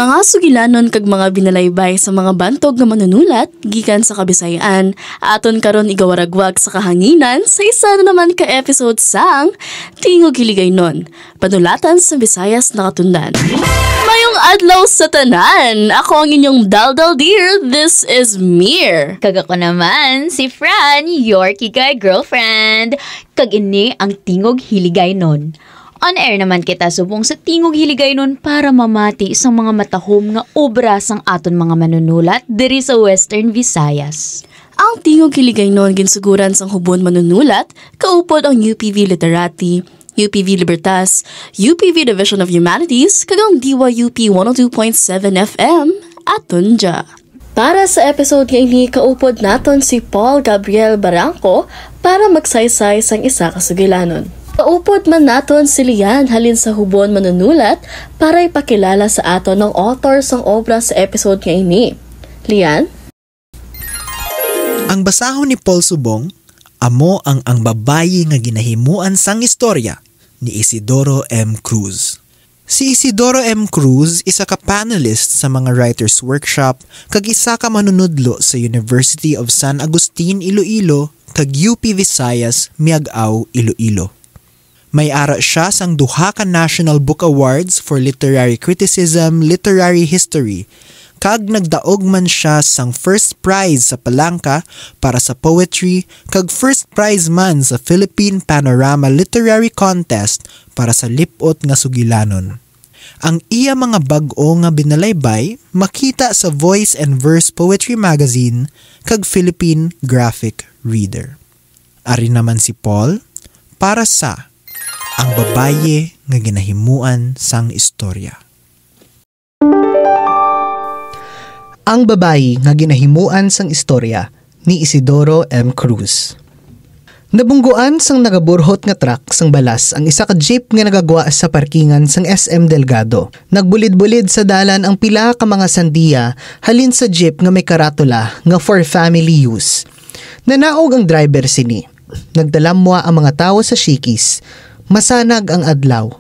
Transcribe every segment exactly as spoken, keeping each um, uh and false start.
Mga sugilanon kag mga binalaybay sa mga bantog nga manunulat gikan sa Kabisayan, aton karon igawaragwag sa kahanginan sa isa na naman ka episode sang Tingog Hiligaynon, panulatan sa Bisayas nakatundan. Mayong adlaw sa tanan! Ako ang inyong Daldal Dear, this is Mir. Kag ako naman, si Fran, your kikay girlfriend. Kag ini ang Tingog Hiligaynon. On air naman kita subong sa Tingog Hiligaynon para mamati sa mga matahom nga obra sang aton mga manunulat diri sa Western Visayas. Ang Tingog Hiligaynon ginsuguran sang Hubon Manunulat, kaupod ang U P V Literati, U P V Libertas, U P V Division of Humanities, kag ang D Y U P one oh two point seven F M, aton dya. Para sa episode nga ini, kaupod naton si Paul Gabriel Barranco para magsaysay sang isa ka sugilanon. Kaupod man naton si Lian halin sa Hubon Manunulat para ipakilala sa aton ang author sang obra sa episode nga ini. Lian? Ang basahon ni Paul subong amo ang Ang Babayi nga Ginahimuan sang Istorya ni Isidoro M. Cruz. Si Isidoro M. Cruz isa ka panelist sa mga Writers Workshop kag isa ka manunudlo sa University of San Agustin Iloilo kag U P Visayas Miag-ao Iloilo. May ara sia sang duha ka National Book Awards for Literary Criticism, Literary History, kag nagdaog man sia sang first prize sa Palangka para sa poetry kag first prize man sa Philippine Panorama Literary Contest para sa lip-ot nga sugilanon. Ang iya mga bag-o nga binalaybay makita sa Voice and Verse Poetry Magazine kag Philippine Graphic Reader. Ari naman si Paul para sa Ang Babayi nga Ginahimuan sang Istorya. Ang Babayi nga Ginahimuan sang Istorya ni Isidoro M. Cruz. Nabungguan sang nagaburhot nga truck sang balas ang isa ka jeep nga nagagwa sa parkingan sang S M Delgado. Nagbulid-bulid sa dalan ang pila ka mga sandiya halin sa jeep nga may karatula nga for family use. Nanaog ang driver sini. Nagtalamwa ang mga tawo sa shikis. Masanag ang adlaw.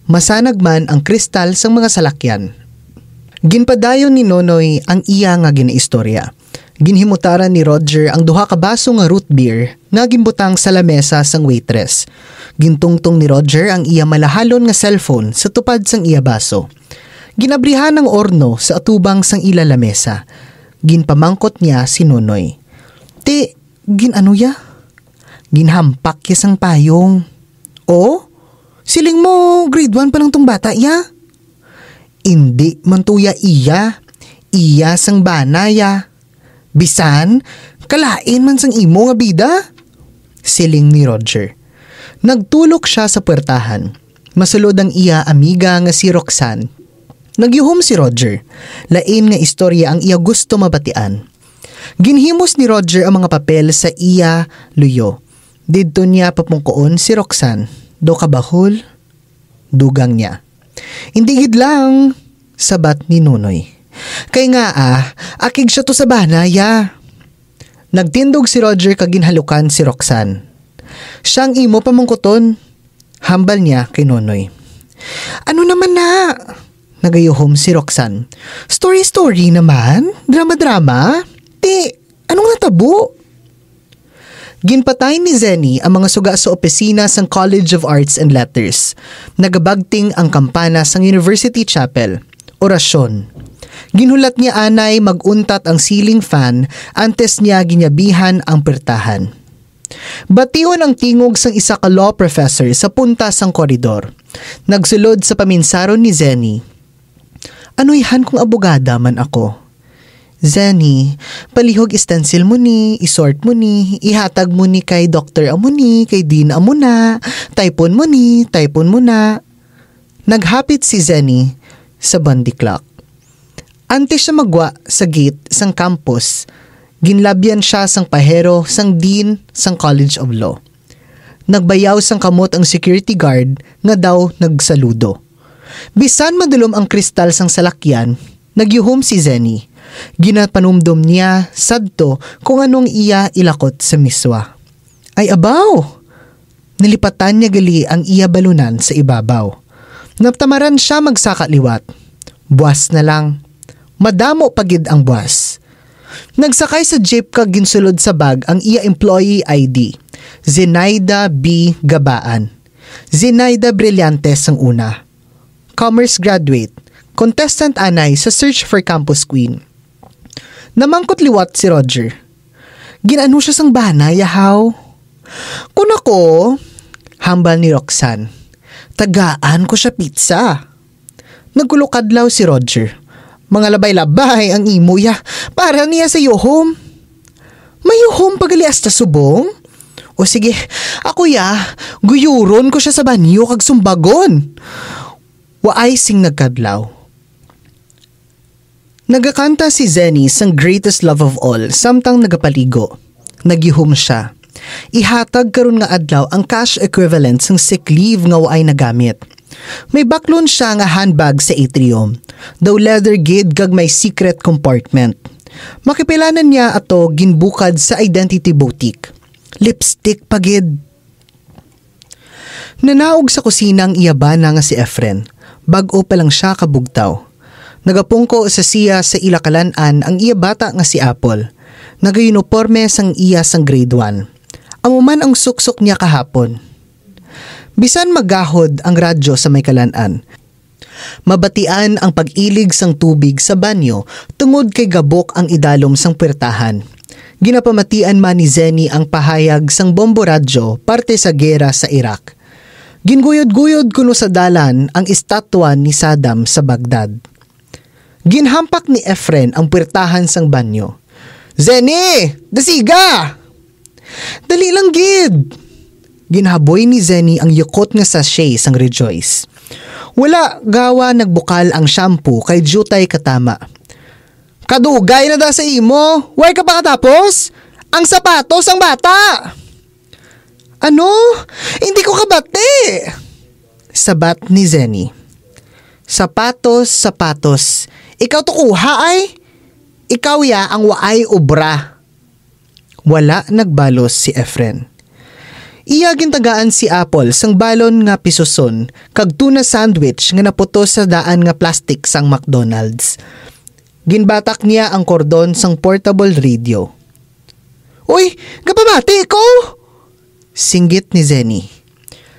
Masanag man ang kristal sang mga salakyan. Ginpadayon ni Nonoy ang iya nga ginaistorya. Ginhimutaran ni Roger ang duha ka baso nga root beer nga ginbutang sa lamesa sang waitress. Gintungtong ni Roger ang iya malahalon nga cellphone sa tupad sang iya baso. Ginabrihan ang orno sa atubang sang ila lamesa. Ginpamangkot niya si Nonoy. Ti, gin-ano ya? Ginhampak ya sang payong. O? Siling mo, grade one pa lang tong bata ya? Indi man to ya iya. Iya sang bana ya. Bisan, kalain man sang imo nga bida. Siling ni Roger. Nagtulok siya sa puwertahan. Masulod ang iya amiga nga si Roxanne. Nagyuhom si Roger. Lain nga istorya ang iya gusto mabatian. Ginhimos ni Roger ang mga papel sa iya luyo. Didto niya papungkoon si Roxanne. Daw kabahol, dugang niya. Indi gid lang, sabat ni Nonoy. Kay ngaa, akig siya to sa bana ya. Nagtindog si Roger kag ginhalukan si Roxanne. Siya ang imo pamangkuton, hambal niya kay Nonoy. Ano naman na? Nagayuhom si Roxanne. Story-story naman? Drama-drama? Ti, anong natabo? Ginpatay ni Zenny ang mga suga sa opisina sang College of Arts and Letters. Nagabagting ang kampana sang University Chapel. Orasyon. Ginhulat niya anay mag-untat ang ceiling fan antes niya ginyabihan ang pertahan. Bation ang tingog sang isa ka law professor sa punta sang koridor. Nagsulod sa paminsaron ni Zenny. Anuyhan kung abogada man ako. Zenny, palihog stencil mo ni, isort mo ni, ihatag mo ni kay doktor amo ni, kay dean amo na, typon mo ni, typon mo na. Naghapit si Zenny sa bondi clock. Antes siya magwa sa gate sang campus, ginlabyan siya sang pahero sang dean sang College of Law. Nagbayaw sang kamot ang security guard nga daw nagsaludo. Bisan madulom ang kristal sang salakyan, nagyuhom si Zenny. Ginapanumdom niya sadto kung anong iya ilakot sa miswa. Ay abaw! Nalipatan niya gali ang iya balunan sa ibabaw. Natamaran siya magsaka liwat. Buas na lang. Madamo pa gid ang buas. Nagsakay sa jeep kag ginsulod sa bag ang iya employee I D, Zenaida B. Gabaan. Zenaida Brillantes ang una. Commerce graduate, contestant anay sa Search for Campus Queen. Namangkot liwat si Roger. "Gin-ano siya sang bana, yahaw?" "Kun ako," hambal ni Roxanne, "tagaan ko siya pizza." Nagkulokadlaw si Roger. "Mga labay-labay ang imo, ya. Para niya sa yuhom." "May yuhom pa gali hasta subong? O sige, ako, ya, guyuron ko siya sa banyo kag sumbagon." Waay sing nagkadlaw. Nagakanta si Zenny sang Greatest Love of All samtang nagapaligo. Nagyuhom siya. Ihatag karon nga adlaw ang cash equivalent sang sick leave nga waay nagamit. May baklon siya nga handbag sa atrium. Daw leather gid kag may secret compartment. Makipilanan niya ato ginbukad sa Identity Boutique. Lipstick pa gid. Nanaog sa kusina ang iya bana nga si Efren. Bag-o pa lang siya kabugtaw. Nagapungko sa siya sa ila kalan-an ang iya bata nga si Apple. Nagayuniporme sang iya sang grade one. Amo man ang suksok niya kahapon. Bisan magahod ang radyo sa may kalan-an, mabatian ang pag-ilig sang tubig sa banyo tungod kay gabok ang idalom sang puwertahan. Ginapamatian man ni Zenny ang pahayag sang bombo radyo parte sa gera sa Iraq. Ginguyod-guyod kuno sa dalan ang estatwa ni Saddam sa Baghdad. Ginhampak ni Efren ang puwertahan sang banyo. "Zenny! Dasiga!" "Dali lang gid!" Ginhaboy ni Zenny ang yukot nga sachet sang Rejoice. Wala gawa nagbukal ang shampoo kay diutay katama. "Kadugay na da sa imo! Way ka pa katapos? Ang sapatos ang bata!" "Ano? Hindi ko kabati!" sabat ni Zenny. "Sapatos, sapatos. Ikaw to kuha ay? Ikaw ya ang waay obra." Wala nagbalos si Efren. Iya gintagaan si Apple sang balon nga pisoson kag tuna sandwich nga naputos sa daan nga plastic sang McDonald's. Ginbatak niya ang kordon sang portable radio. "Uy, gapamati ko!" singgit ni Zenny.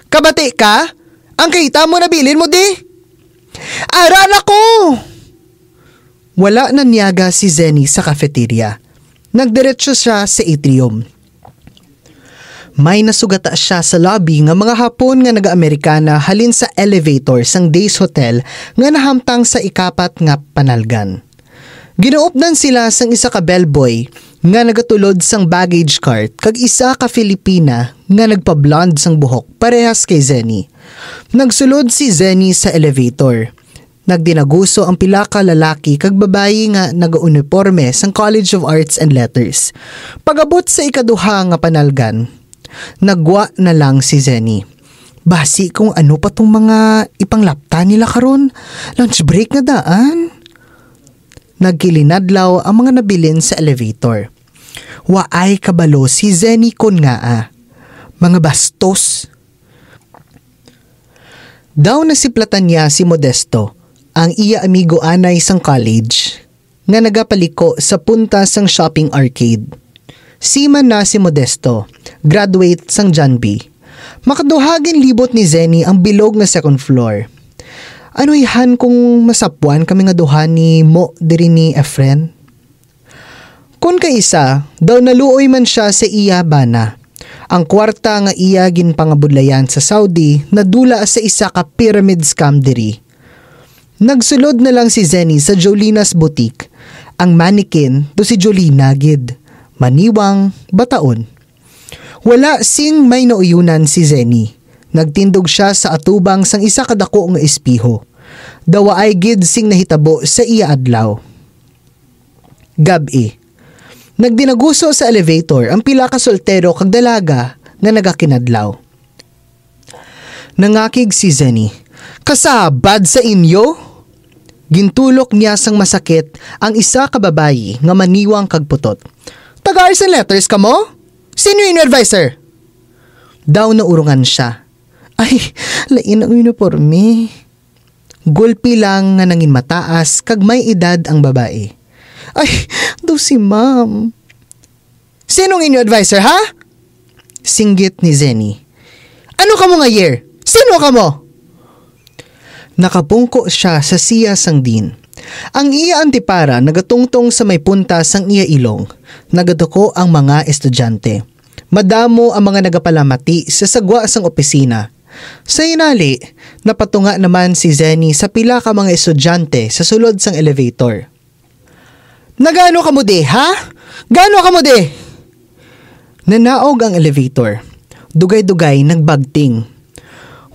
"Kabati ka? Ang kita mo nabilin mo di? Ara na ko!" Wala na niyaga si Zenny sa cafeteria. Nagdiretso siya sa atrium. May nasugata siya sa lobby nga mga Hapon nga naga-Amerikana halin sa elevator sang Days Hotel nga nahamtang sa ikapat nga panalgan. Ginaupdan sila sang isa ka bellboy nga nagatulod sang baggage cart kag isa ka Filipina nga nagpa-blonde sang buhok parehas kay Zenny. Nagsulod si Zenny sa elevator. Nagdinaguso ang pila ka lalaki kag babayi nga nagauniporme sang College of Arts and Letters. Pag-abot sa ikaduha nga panalgan, nagwa na lang si Zenny. Basi kung ano pa tong mga ipanglapta nila karon. Lunch break na daan. Nagkilinadlaw ang mga nabilin sa elevator. Waay kabalo si Zenny kon ngaa. Mga bastos. Daw nasiplatan niya si Modesto, ang iya amigo anay sang college, nga nagapaliko sa punta sang shopping arcade. Seaman na si Modesto, graduate sang John B. Makaduha ginlibot ni Zenny ang bilog nga second floor. "Ano ihan kung masapwan kami nga duha ni Mo diri ni Efren?" Kon kaisa, daw naluoy man sia sa iya bana. Ang kuwarta nga iya ginpangabudlayan sa Saudi nadula sa isa ka pyramid scam diri. Nagsulod na lang si Zenny sa Jolina's Boutique. Ang mannequin daw si Jolina gid. Maniwang, bataon. Wala sing may nauyunan si Zenny. Nagtindog sia sa atubang sang isa ka dako nga espeho. Daw waay gid sing nahitabo sa iya adlaw. Gab-i. Nagdinaguso sa elevator ang pila ka soltero kag dalaga nga nagakinadlaw. Nangakig si Zenny. "Kasabad sa inyo?" Gintulok niya sang masakit ang isa ka babayi nga maniwang kag putot. "Taga-Arts and Letters kamo? Sino inyo adviser?" Daw naurongan sia. "Ay, lain ang uniporme." Gulpi lang nga nangin mataas kag may edad ang babae. "Ay, daw si ma'am." "Sino ang inyo adviser, ha?" singgit ni Zenny. "Ano kamo nga year? Sino kamo?" Nakapungko siya sa siya sang dean. Ang iya antipara nagatungtong sa may punta sang iya ilong. Nagaduko ang mga estudyante. Madamo ang mga nagapalamati sa sagwa sang opisina. Sa hinali, napatunga naman si Zenny sa pila ka mga estudyante sa sulod sang elevator. "Nagano kamo di, ha? Gano kamo di?" Nanaog ang elevator. Dugay-dugay nagbagting.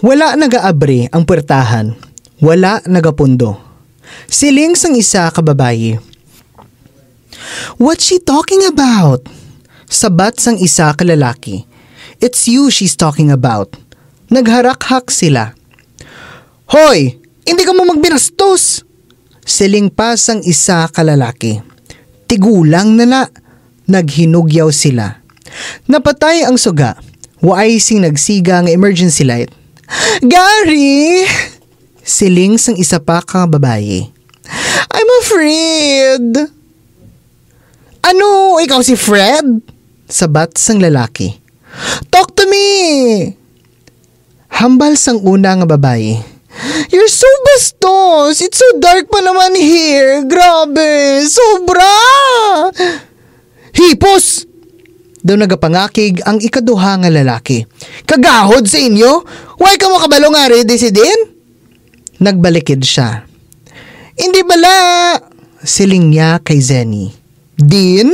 Wala nagaabri ang puwertahan. Wala nagapundo. Siling sang isa ka babayi, "What's she talking about?" Sabat sang isa ka lalaki, "It's you she's talking about." Nagharakhak sila. "Hoy, hindi kamo magbinastos!" siling pa sang isa ka lalaki. Tigulang na na, naghinugyaw sila. Napatay ang suga. Waay sing nagsiga nga emergency light. "Gary!" siling sang isa pa ka babayi. "I'm afraid." "Ano, ikaw si Fred?" sabat sang lalaki. "Talk to me!" Hambal sang una nga babayi. "You're so bastos! It's so dark pa naman here! Grabe! Sobra!" "Hipos!" daw nagapangakig ang ikaduha nga lalaki. "Kagahod sa inyo! Wala kamo kabalo nga ari di si Dean?" Nagbalikid siya. "Hindi bala," siling niya kay Zenny. "Dean?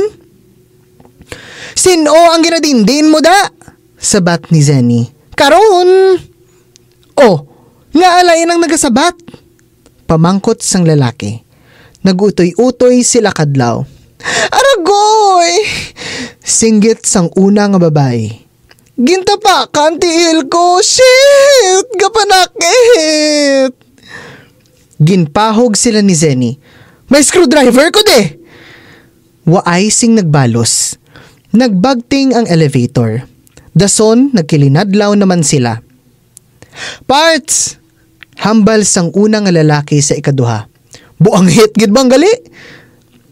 Sin-o ang ginadindin mo da?" sabat ni Zenny. "Karon!" "Oh, ngaa lain ang nagasabat?" pamangkot sang lalaki. Nag-utoy-utoy sila kadlaw. "Aragoy!" singgit sang una nga babayi. "Gintapakan tiil ko! Shit! Gapanakit!" Ginpahog sila ni Zenny. "May screwdriver ko di!" Waay sing nagbalos. Nagbagting ang elevator. Dason, nagkilinadlaw naman sila. "Parts!" hambal sang una nga lalaki sa ikaduha. "Buanghit gid bang gali?"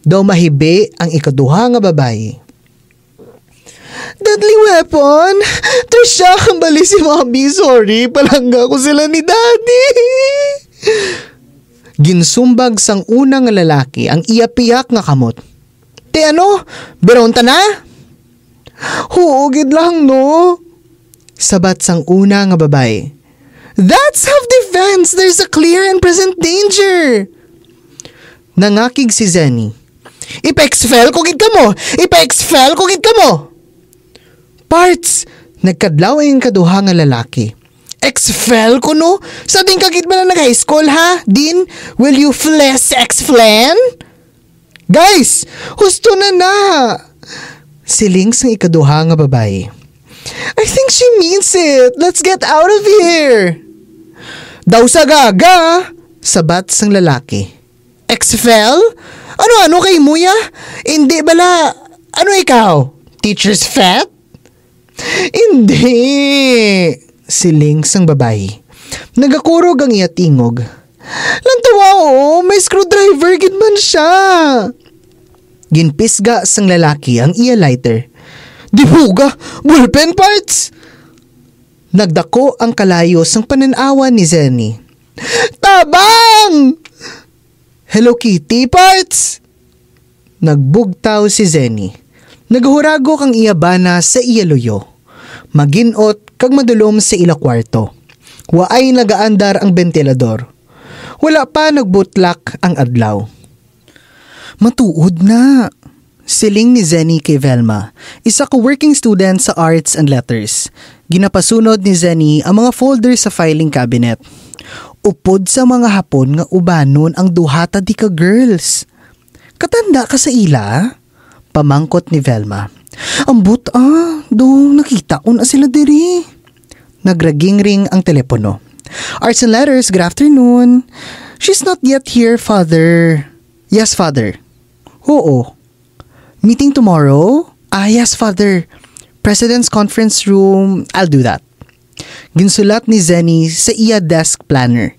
daw mahibi ang ikaduha nga babayi. "Deadly weapon! Trisha, kambali si Mommy! Sorry, palangga ko sila ni Daddy!" Ginsumbag sang una nga lalaki ang iya piyak nga kamot. "Ti ano? Biron ta na?" "Huo gid lang, no?" sabat sang una nga babayi. "That's self-defense! There's a clear and present danger!" Nangakig si Zenny. "Ipa-expel ko gid kamo! Ipa-expel ko gid kamo!" "Parts!" nagkadlaw ang kaduha nga lalaki. "Expel ko, no? Sa din ka gid ba na nag-high school, ha? Din, will you fles explen?" "Guys, husto na na!" siling sang ikaduha nga babayi. "I think she means it. Let's get out of here." "Daw sa gaga," sabat sang lalaki. "Expel? Ano-ano kay muya? Hindi bala, ano ikaw? Teacher's pet?" "Hindi," siling sang babayi. Nagakurog ang iya tingog. "Lantawa, oo, may screwdriver gid man siya." Ginpisga sang lalaki ang iya lighter. "Dibuga, ballpen parts!" Nagdako ang kalayo sang panan-awan ni Zenny. "Tabang!" "Hello Kitty parts!" Nagbugtaw si Zenny. Nagahuragok ang iya bana sa iya luyo. Magin-ot kag madulom sa ila kwarto. Waay nagaandar ang bentilador. Wala pa nagbutlak ang adlaw. "Matuod na," siling ni Zenny kay Velma, isa ka working student sa Arts and Letters. Ginapasunod ni Zenny ang mga folder sa filing cabinet. Upod sa mga hapon nga ubanon ang duha ta di ka girls. "Katanda ka sa ila?" pamangkot ni Velma. "Ambot, ah, do nakita ko na sila diri." Nagragingring ang telepono. "Arts and Letters, good afternoon." "She's not yet here, Father." "Yes, Father." "Oo." "Meeting tomorrow?" "Ah, yes, Father. President's conference room. I'll do that." Ginsulat ni Zenny sa iya desk planner,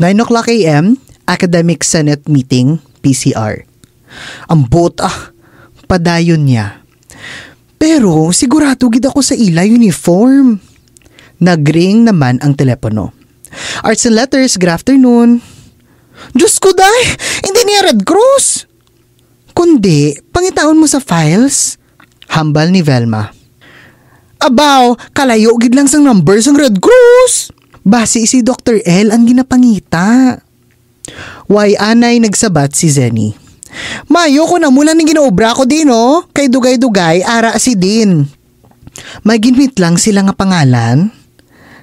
nine o'clock a m, Academic Senate Meeting, P C R. Ambot, ah, padayon niya. Pero sigurado gid ako sa ila uniform. Nagring naman ang telepono. "Arts and Letters, good afternoon." "Diyos ko, day! Hindi niya Red Cross!" "Kundi, pangitaon mo sa files," hambal ni Velma. "Abaw, kalayo gid lang sang number sang Red Cross. Basi si Doktor L ang ginapangita." Way anay nagsabat si Zenny. "Mayo kon amo lang ni ginaobra ko din, oh, kay dugay-dugay ara si Dean." "May ginhit lang sila nga pangalan?"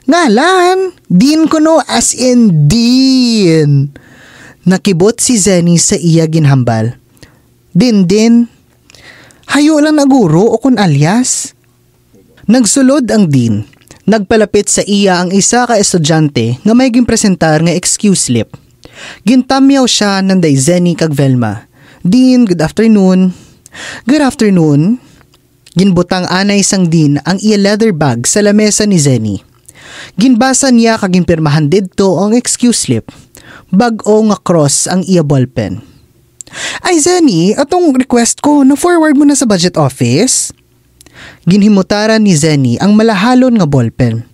"Ngalan? Dean kuno, as in Dean." Nakibot si Zenny sa iya ginhambal. "Din, Din. Hayo lang na guro o kon alias." Nagsulod ang Dean. Nagpalapit sa iya ang isa ka estudyante nga may ginpresentar nga excuse slip. Gintamyaw siya nanday Zenny kag Velma. "Dean, good afternoon." "Good afternoon." Ginbutang anay sang Dean ang iya leather bag sa lamesa ni Zenny. Ginbasa niya kag ginpirmahan didto ang excuse slip. Bag-o nga cross ang iya ballpen. "Ay, Zenny, atong request ko, na-forward mo na sa budget office?" Ginhimutaran ni Zenny ang malahalon nga ballpen.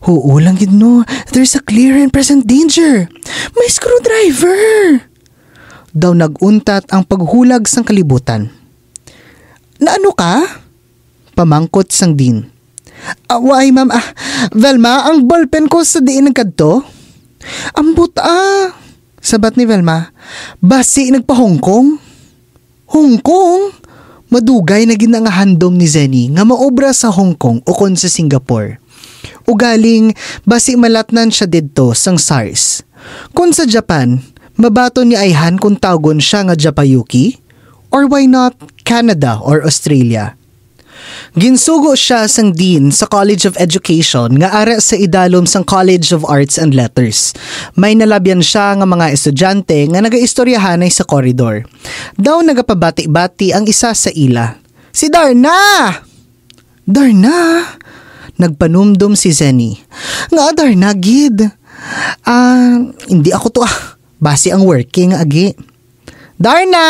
"Huo lang gid, no. There's a clear and present danger. May screwdriver!" Daw nag-untat ang paghulag sang kalibutan. "Naano ka?" pamangkot sang Dean. "Ah, waay, ma'am. Ah, Velma, ang ballpen ko sa diin nagkadto?" "Ambot, ah," sabat ni Velma. "Basi nagpa-Hong Kong." "Hong Kong?" Madugay na gid na nga handom ni Zenny nga maobra sa Hong Kong ukon sa Singapore. Ugaling, basi malatnan siya didto sang SARS. Kon sa Japan, mabaton ni ayhan kung tawgon siya nga Japayuki? Or why not Canada or Australia? Ginsugo siya sang Dean sa College of Education nga ara sa idalom sang College of Arts and Letters. May nalabyan siya nga mga estudyante nga nagaistoryahanay sa koridor. Daw nagapabati-bati ang isa sa ila. "Si Darna!" "Darna?" nagpanumdom si Zenny. "Nga Darna gid? Ah, hindi ako to, ah. Basi ang working agi." "Darna!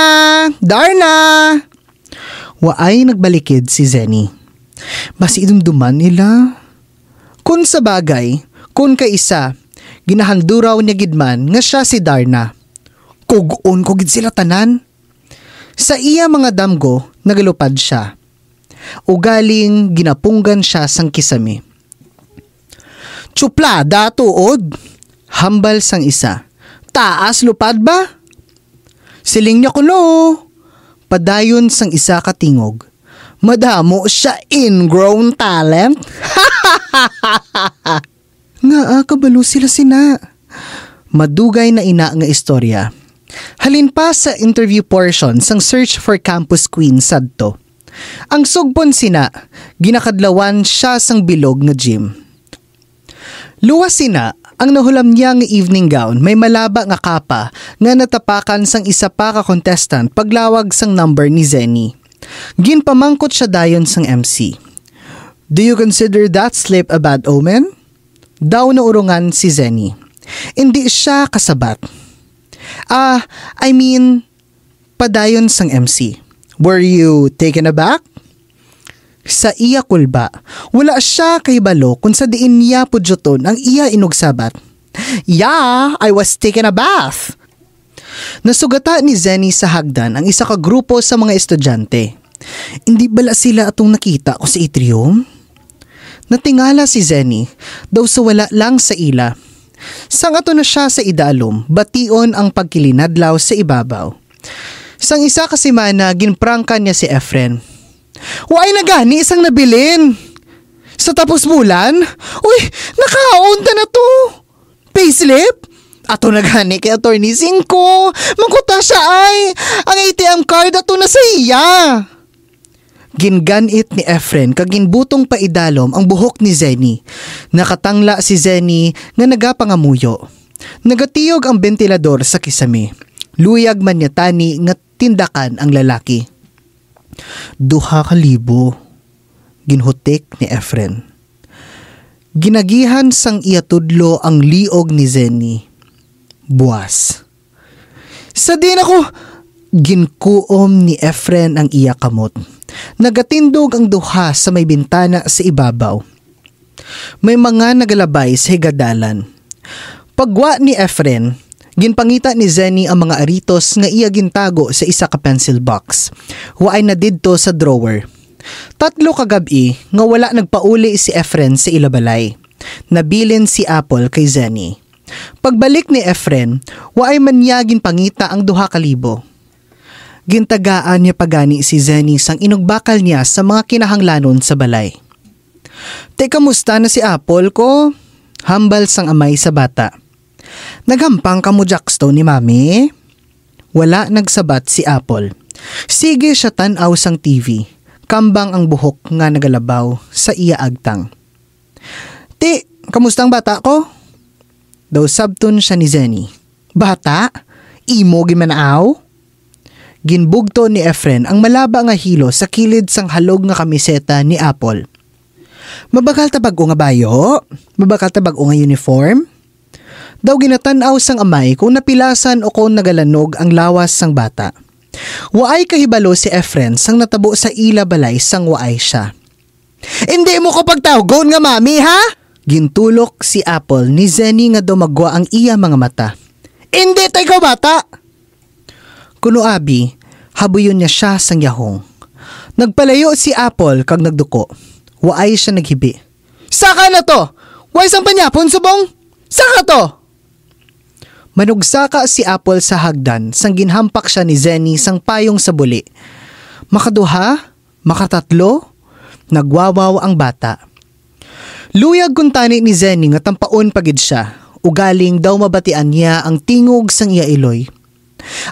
Darna!" Waay nagbalikid si Zenny. Basi idumduman nila. Kun sa bagay, kun kaisa, ginahanduraw niya gid man nga siya si Darna. Kug-on ko gid sila tanan. Sa iya mga damgo, nagalupad siya. Ugaling ginapunggan siya sang kisame. "Tsuplada, tuod," hambal sang isa. "Taas lupad ba?" "Siling niya kuno," padayon sang isa ka tingog. "Madamo siya ingrown talent." "Ngaa kabalo sila sina?" Madugay na ina nga istorya. Halin pa sa interview portion sang Search for Campus Queen sadto. Ang sugpon sina, ginakadlawan siya sang bilog nga gym. Luwas sina, ang nahulam niya nga evening gown may malaba nga kapa nga natapakan sang isa pa ka contestant paglawag sang number ni Zenny. Ginpamangkot siya dayon sang M C. "Do you consider that slip a bad omen?" Daw naurongan si Zenny. Indi siya kasabat. "Ah, I mean," padayon sang M C. "Were you taken aback?" Sa iya kulba, wala siya kahibalo kung sa diin niya pudyuton ang iya inugsabat. "Yeah, I was taken aback." Nasugata ni Zenny sa hagdan ang isa ka grupo sa mga estudyante. "Indi bala sila atong nakita ko sa atrium?" Natingala si Zenny, daw sa wala lang sa ila. Sang ato na siya sa idalom, bation ang pagkilinadlaw sa ibabaw. Sang isa ka semana, ginprangka niya si Efren. "Waay na gani sang nabilin sa tapos bulan? Uy, nakaon ta na to! Payslip? Ato na gani kay Attorney Singko. Mangkuta siya ay. Ang A T M card ato na sa iya." Ginganit ni Efren kag ginbutong paidalom ang buhok ni Zenny. Nakatangla si Zenny nga nagapangamuyo. Nagatiyog ang bentilador sa kisame. Luyag man niya tani nga tindakan ang lalaki. "Duha ka libo," ginhutik ni Efren. Ginagihan sang iya tudlo ang liog ni Zenny. Buas. "Sa diin ako?" Ginkuom ni Efren ang iya kamot. Nagatindog ang duha sa may bintana sa ibabaw. May mga nagalabay sa higadalan. Pagwa ni Efren, ginpangita ni Zenny ang mga aritos nga iya gintago sa isa ka pencil box. Waay na didto sa drawer. Tatlo ka gab-i nga wala nagpauli si Efren sa ila balay. Nabilin si Apple kay Zenny. Pagbalik ni Efren, waay man niya ginpangita ang duha ka libo. Gintagaan niya pa gani si Zenny sang inugbakal niya sa mga kinahanglanon sa balay. "Te, kamusta na si Apple ko?" hambal sang amay sa bata. "Naghampang kamo Jackstone ni Mami?" Wala nagsabat si Apple. Sige siya tan-aw sang T V, kambang ang buhok nga nagalabaw sa iya agtang. "Ti, kamusta ang bata ko?" daw sabton siya ni Zenny. "Bata? Imo ginman-aw?" Ginbugto ni Efren ang malaba nga hilo sa kilid sang halog nga kamiseta ni Apple. "Mabakal ta bag-o nga bayo? Mabakal ta bag-o nga uniform?" Daw ginatan-aw sang amay kung napilasan o kon nagalanog ang lawas sang bata. Waay kahibalo si Efren sang natabo sa ila balay sang waay siya. "Indi mo ko pagtawgon nga mami, ha?" Gintulok si Apple ni Zenny nga daw magwa ang iya mga mata. "Indi ta ikaw bata!" Kuno abi, habuyon niya sia sang yahong. Nagpalayo si Apple kag nagduko. Waay sia naghibi. "Saka na to! Way sang panyapon subong! Saka to!" Manugsaka si Apple sa hagdan sang ginhampak sia ni Zenny sang payong sa buli. Makaduha, makatatlo, nagwawaw ang bata. Luyag kuntani ni Zenny nga tampaon pa gid sia, ugaling daw mabatian niya ang tingog sang iya iloy.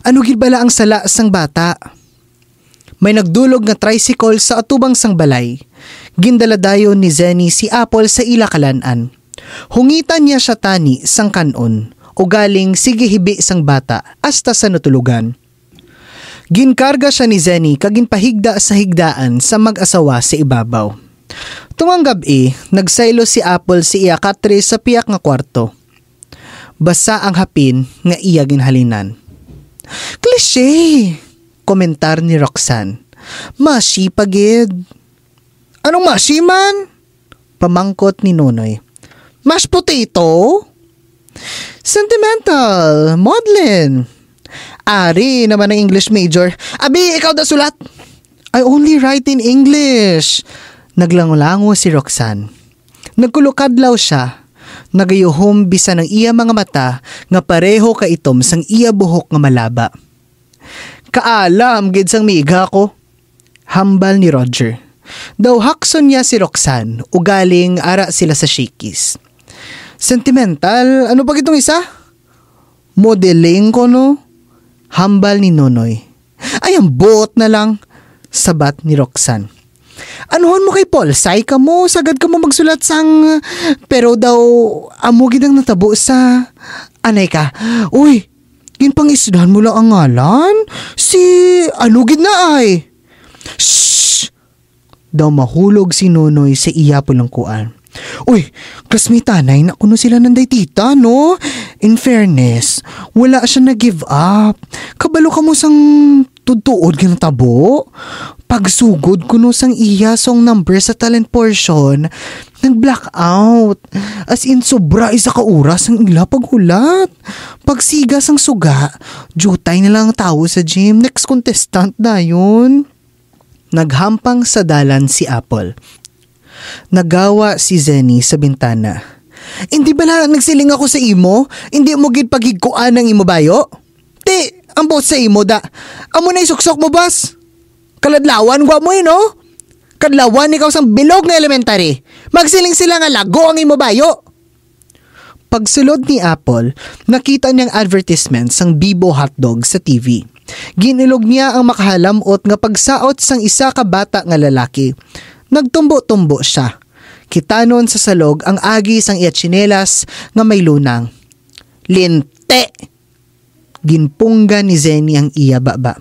Ano gid bala ang sala sang bata? May nagdulog nga tricycle sa atubang sang balay. Gindala dayon ni Zenny si Apple sa ila kalan-an. Hungitan niya sia tani sang kan-on, ugaling sige hibi sang bata hasta sa natulogan. Ginkarga sia ni Zenny kag ginpahigda sa higdaan sa mag-asawa sa ibabaw. Tungang gab-i, nagsaylo si Apple sa iya katre sa pihak nga kwarto. Basa ang hapin nga iya ginhalinan. "Cliche!" komentar ni Roxanne. "Mashi pa gid." "Anong mashi man?" pamangkot ni Nonoy. "Mashed potato?" "Sentimental, maudlin." "Ari naman ang English major. Abi, ikaw da sulat." "I only write in English." Naglangulango si Roxanne. Nagkulokadlaw sia. Nagayuhom bisan ang iya mga mata nga pareho ka itom sang iya buhok nga malaba. "Kaalam gid sang miga ko," hambal ni Roger. Daw hakson niya si Roxanne, ugaling ara sila sa Shakey's. "Sentimental, ano pa gitong isa? Modeling ko, no?" hambal ni Nonoy. "Ay, ambot na lang," sabat ni Roxanne. "Anuhon mo kay Polsay kamo, sagad kamo magsulat sang, pero daw amo gid ang natabo sa, anay ka. Uy, ginpangisdan mo lang ang ngalan? Si ano gid na ay?" "Shh!" daw mahulog si Nonoy sa iya pulangkuan. "Uy, classmate-anay na kuno sila nanday tita, no? In fairness, wala siya nag-give up. Kabalo kamo sang tuod-tuod nga natabo? Pagsugod kuno sang iya song number sa talent portion, nag-blackout. As in, sobra isa ka oras ang ila paghulat. Pagsiga sang suga, jutay na lang ang tawo sa gym. Next contestant dayon." Naghampang sa dalan si Apple. Nagawa si Zenny sa bintana. "Indi bala nagsiling ako sa imo, indi mo gid paghigkuan ang imo bayo? Ti, ang buot sa imo da. Amo na isuksok mo, boss. Kaladlawan gwa mo, eh, no? Kadlawan ikaw sang bilog nga elementary. Magsiling sila nga lago ang imo bayo." Pagsulod ni Apple, nakita niya ang advertisement sang Bibo Hotdog sa T V. Ginilog niya ang makahalam-ot nga pagsaot sang isa ka bata nga lalaki. Nagtumbo-tumbo sia. Kitanon sa salog ang agi sang iya tsinelas nga may lunang. "Linti!" Ginpungga ni Zenny ang iya baba.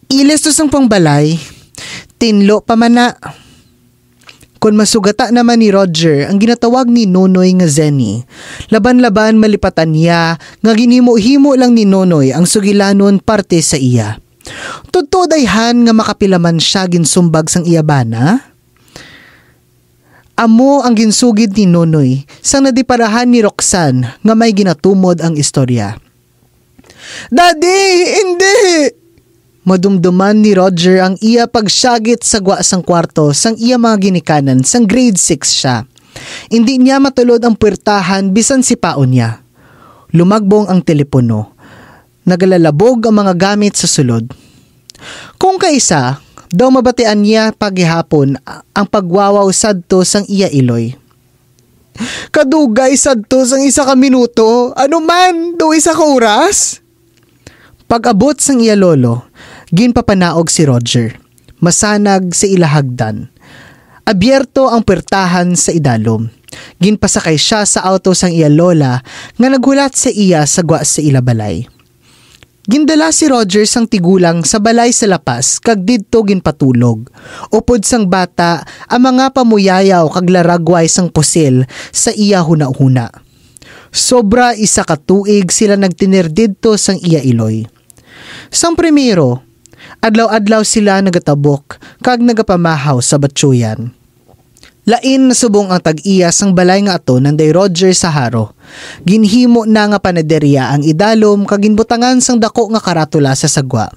"Ilis to sang pangbalay. Tinlo pa man na." Kon masugata naman ni Roger ang ginatawag ni Nonoy nga Zenny, laban-laban malipatan niya nga ginhimo-himo lang ni Nonoy ang sugilanon parte sa iya. Totoo dayhan nga makapila man siya ginsumbag sang iya bana? Amo ang ginsugid ni Nonoy sang nadiparahan ni Roxanne nga may ginatumod ang istorya. "Daddy, hindi!" Madumduman ni Roger ang iya pagsyagit sa gwa sang kwarto sang iya mga ginikanan sang grade six siya. Indi niya matulod ang puwertahan bisan sipaon niya. Lumagbong ang telepono. Nagalalabog ang mga gamit sa sulod. Kung kaisa, daw mabatian niya pa gihapon ang pagwawaw sadto sang iya iloy. "Kadugay sadto sang isa ka minuto, ano man, daw isa ka oras?" Pag-abot sang iya lolo, ginpapanaog si Roger. Masanag sa ila hagdan. Abierto ang puwertahan sa idalom. Ginpasakay sia sa auto sang iya lola nga naghulat sa iya sa gwa sa ila balay. Gindala si Roger sang tigulang sa balay sa lapas kag didto ginpatulog. Upod sang bata, ang mga pamuyayaw kag laragway sang pusil sa iya hunahuna. Sobra isa ka tuig sila nagtener didto sang iya iloy. Sang primero, adlaw-adlaw sila nagatabok kag nagapamahaw sa batyoyan. Lain na subong ang tag-iya sang balay nga aton nanday Roger sa Jaro. Ginhimo na nga panaderia ang idalom kag ginbutangan sang dako nga karatula sa sagwa.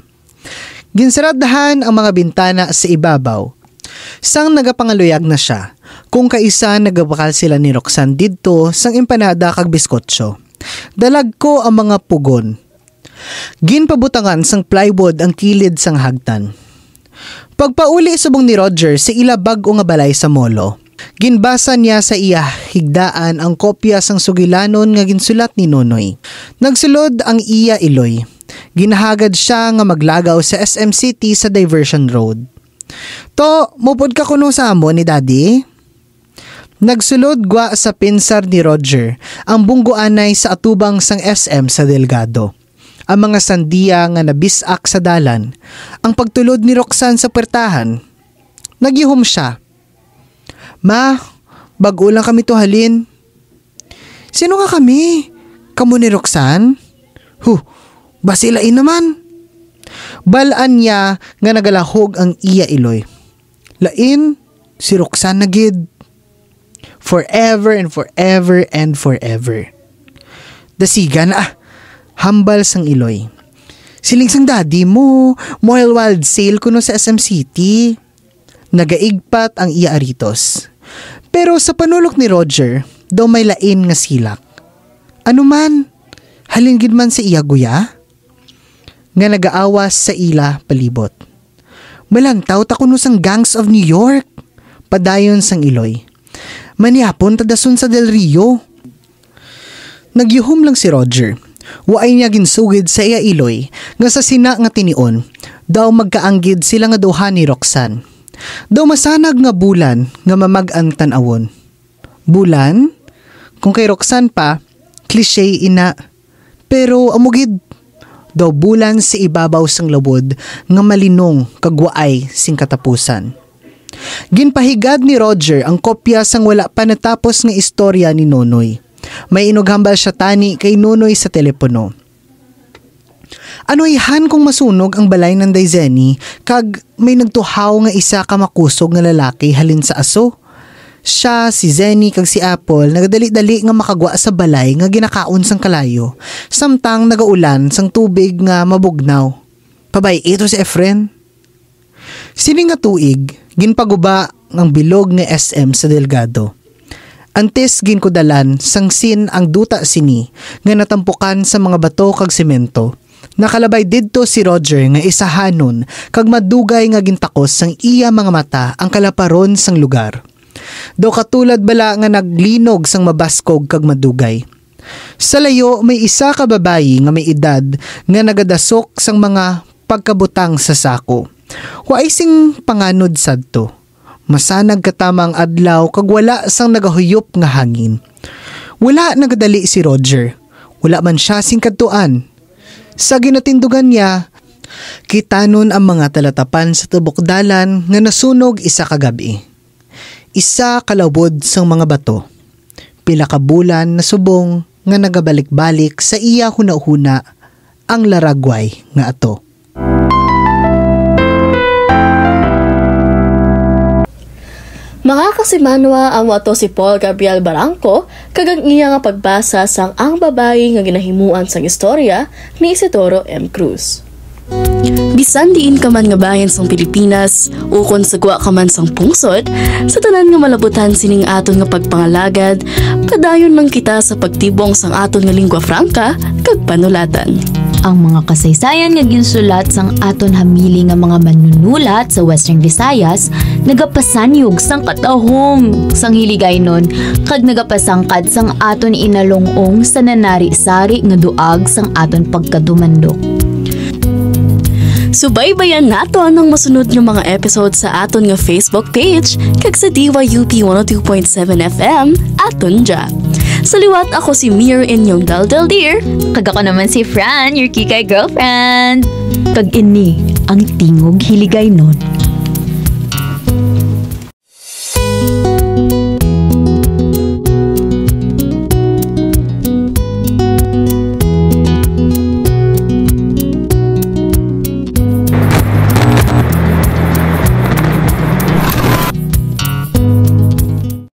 Ginsaradhan ang mga bintana sa ibabaw. Sang nagapangaluyag na sia, kung kaisa nagabakal sila ni Roxanne didto sang empanada kag biskotso. Dalagko ang mga pugon. Ginpabutangan sang plywood ang kilid sang hagdan. Pagpauli subong ni Roger sa ila bag-o nga balay sa Molo, ginbasa niya sa iya higdaan ang kopya sang sugilanon nga ginsulat ni Nonoy. Nagsulod ang iya iloy. Ginahagad sia nga maglagaw sa S M City sa Diversion Road. "To, mupod ka kuno sa amo ni Daddy?" Nagsulod gwa sa pinsar ni Roger ang bunggoanay sa atubang sang S M sa Delgado. Ang mga sandiya nga nabis-ak sa dalan, ang pagtulod ni Roxanne sa puwertahan. Nagyuhom sia. "Ma, bag-o lang kami to halin." "Sino nga kami? Kamo ni Roxanne?" "Huh, basi lain naman." Bal-an niya nga nagalahog ang iya iloy. "Lain, si Roxanne na gid. Forever and forever and forever." "Dasiga na, ah," hambal sang iloy. "Siling sang daddy mo, mo-wild sale kuno sa S M City." Nagaigpat ang iya aritos. Pero sa panulok ni Roger, daw may lain nga silak. Ano man, halin gid man sa iya guya? Nga nagaawas sa ila palibot. "Malantaw ta kuno sang Gangs of New York," padayon sang iloy. "Manyapon ta dason sa Del Rio." Nagyuhom lang si Roger. Waay niya ginsugid sa iya iloy nga sa sina nga tinion, daw magkaanggid sila nga duha ni Roxanne. Daw masanag nga bulan nga mamag-an tan-awon. Bulan? Kung kay Roxanne pa, cliche ina. Pero amo gid, daw bulan sa ibabaw sang lawod nga malinong kag waay sing katapusan. Ginpahigad ni Roger ang kopya sang wala pa natapos nga istorya ni Nonoy. May inughambal siya tani kay Nonoy sa telepono. "Ano ihan kung masunog ang balay nanday Zenny kag may nagtuhaw nga isa ka makusog nga lalaki halin sa aso?" Sia, si Zenny, kag si Apple nagadali-dali nga makagwa sa balay nga ginakaon sang kalayo, samtang nagaulan sang tubig nga mabugnaw. Pabay-i to si Efren. Sini nga tuig, ginpaguba ang bilog nga S M sa Delgado. Antes ginkudalan sang sin ang duta sini nga natampukan sa mga bato kag semento, nakalabay didto si Roger nga isahanon kag madugay nga gintakos sang iya mga mata ang kalaparon sang lugar. Daw katulad bala nga naglinog sang mabaskog kag madugay. Sa layo, may isa ka babayi nga may edad nga nagadasok sang mga pagkabutang sa sako. Waay sing panganod sadto. Masanag katama ang adlaw kag wala sang nagahuyop nga hangin. Wala nagadali si Roger. Wala man sia sing kadtuan. Sa ginatindugan niya, kitanon ang mga talatapan sa tubok dalan nga nasunog isa ka gab-i. Isa ka lawod sang mga bato. Pila ka bulan na subong nga nagabalik-balik sa iya hunahuna ang laragway nga ato. Mga kasimanwa, amo ato si Paul Gabriel Barranco kag ang iya nga pagbasa sang Ang Babayi nga Ginahimuan sang Istorya ni Isidoro M. Cruz. Bisan diin ka man nga bahin sang Pilipinas, ukon sa gwa ka man sang pungsod, sa tanan nga malabutan sining aton nga pagpangalagad, padayon lang kita sa pagtibong sang aton nga lingua franca kag panulatan. Ang mga kasaysayan nga ginsulat sang aton hamili nga mga manunulat sa Western Visayas nagapasanyog sang katahom sang Hiligaynon kag nagapasangkad sang aton inalong-ong sa nanari-sari nga duag sang aton pagkatumandok. Subaybayan naton ang masunod nga mga episode sa aton nga Facebook page kag sa D Y U P one oh two point seven F M, aton dya. Sa liwat, ako si Mir, inyong Daldal Dear. Kag ako naman si Fran, your Kikay girlfriend. Kag ini ang Tingog Hiligaynon.